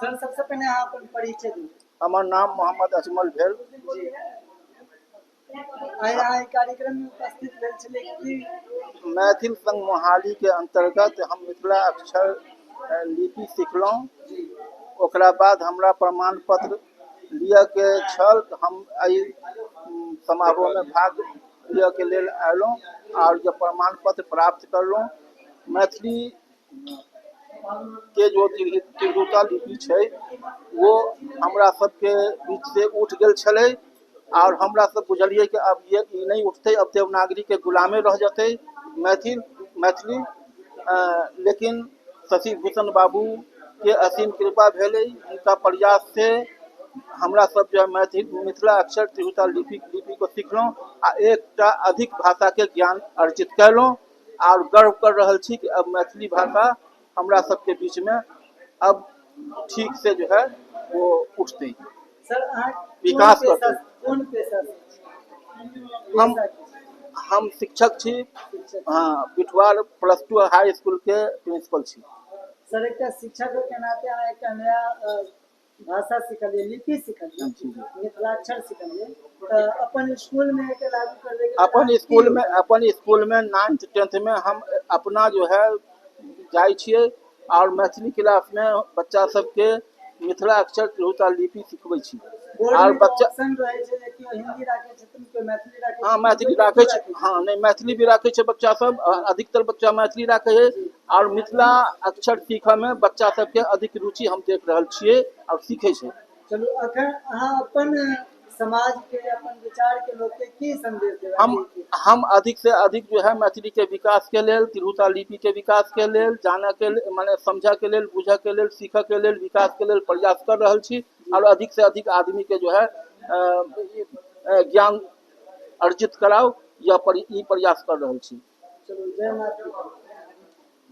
Sir, सबसे पहिने अहाँ अपन परिचय दियौ। हमर नाम मोहम्मद अजमल भेल। जी, आइ अहाँ एहि कार्यक्रम में उपस्थित भेल छलियै की? मैथिल संघ मोहाली के अंतर्गत हम मिथिला अक्षर लिपि सिखलहुँ। ओकरा बाद हमरा प्रमाण पत्र लिअ के छल, तऽ हम एहि समारोहमे भाग लिअ के लेल अयलहुँ आओर जे प्रमाण पत्र प्राप्त करलहुँ। मैथिली के जो तिरहुता लिपि छै, ओ हमरा सबके बीच से उठि गेल छलै आओर हमरा सब बुझलियै कि अब ये ई नहि उठतै, अब देवनागरीके गुलामे रह जेतै मैथिल मैथिली। लेकिन शशि भूषण बाबूके असीम कृपा भेलै, हुनका प्रयाससँ हमरा सब जे मैथिल मिथिला अक्षर तिरहुता लिपिको सिखलहुँ आ एकटा अधिक भाषाके ज्ञान अर्जित कयलहुँ आओर गर्व कर रहल छी कि अब मैथिली भाषा हमरा सबके बीचमे अब ठीक से जो है वो उठतै। सर, अहाँ विकास कोन पेशा करतै। कोन पेशा से छी? पेशा की छी? हम शिक्षक छी। शिक्षक। हँ, बिठवार प्लस टू हाई स्कूलके प्रिंसिपल छी। सर, एकटा शिक्षक के नाते अहाँ एकटा नया भाषा सिखलियै, लिपि सिखलियै, मिथिलाक्षर सिखलियै, तऽ अपन स्कूल में एके लागू करबै के अपन की स्कूल में, अपन स्कूल में नाइन्थ टेंथ में हम अपना जो है जाइ छियै आओर मैथिली क्लासमे बच्चा सबके मिथिला अक्षर तिरहुता लिपि सिखबै छी। बोर्ड आओर में तऽ बच्चा ऑप्शन रहै छै जे केओ हिंदी राखै छथिन, केओ मैथिली राखै हँ छथिन, मैथिली केओ राखै उर्दू छै। राखै। हँ, नहि, मैथिली भी राखै छै बच्चा सब। अधिकतर बच्चा मैथिली राखै है आओर मिथिला अक्षर सीखऽमे बच्चा सबके अधिक रुचि हम देख रहल छियै आओर सीखै छै। चलू, अखन अहाँ अपन समाज के, अपन विचार के लोक के की संदेश देबै? हम अधिक से अधिक जो है मैथिली के विकास के लेल, तिरहुता लिपि के विकास के लेल, जानऽ के लेल, माने समझऽ के लेल, बुझऽ के लेल, सीखऽ के लेल, विकास के लेल प्रयास कर रहल छी आओर अधिक से अधिक आदमी के जो है ज्ञान अर्जित कराउ, यह पर ई प्रयास कर रहल छी। चलू, जय मैथिली।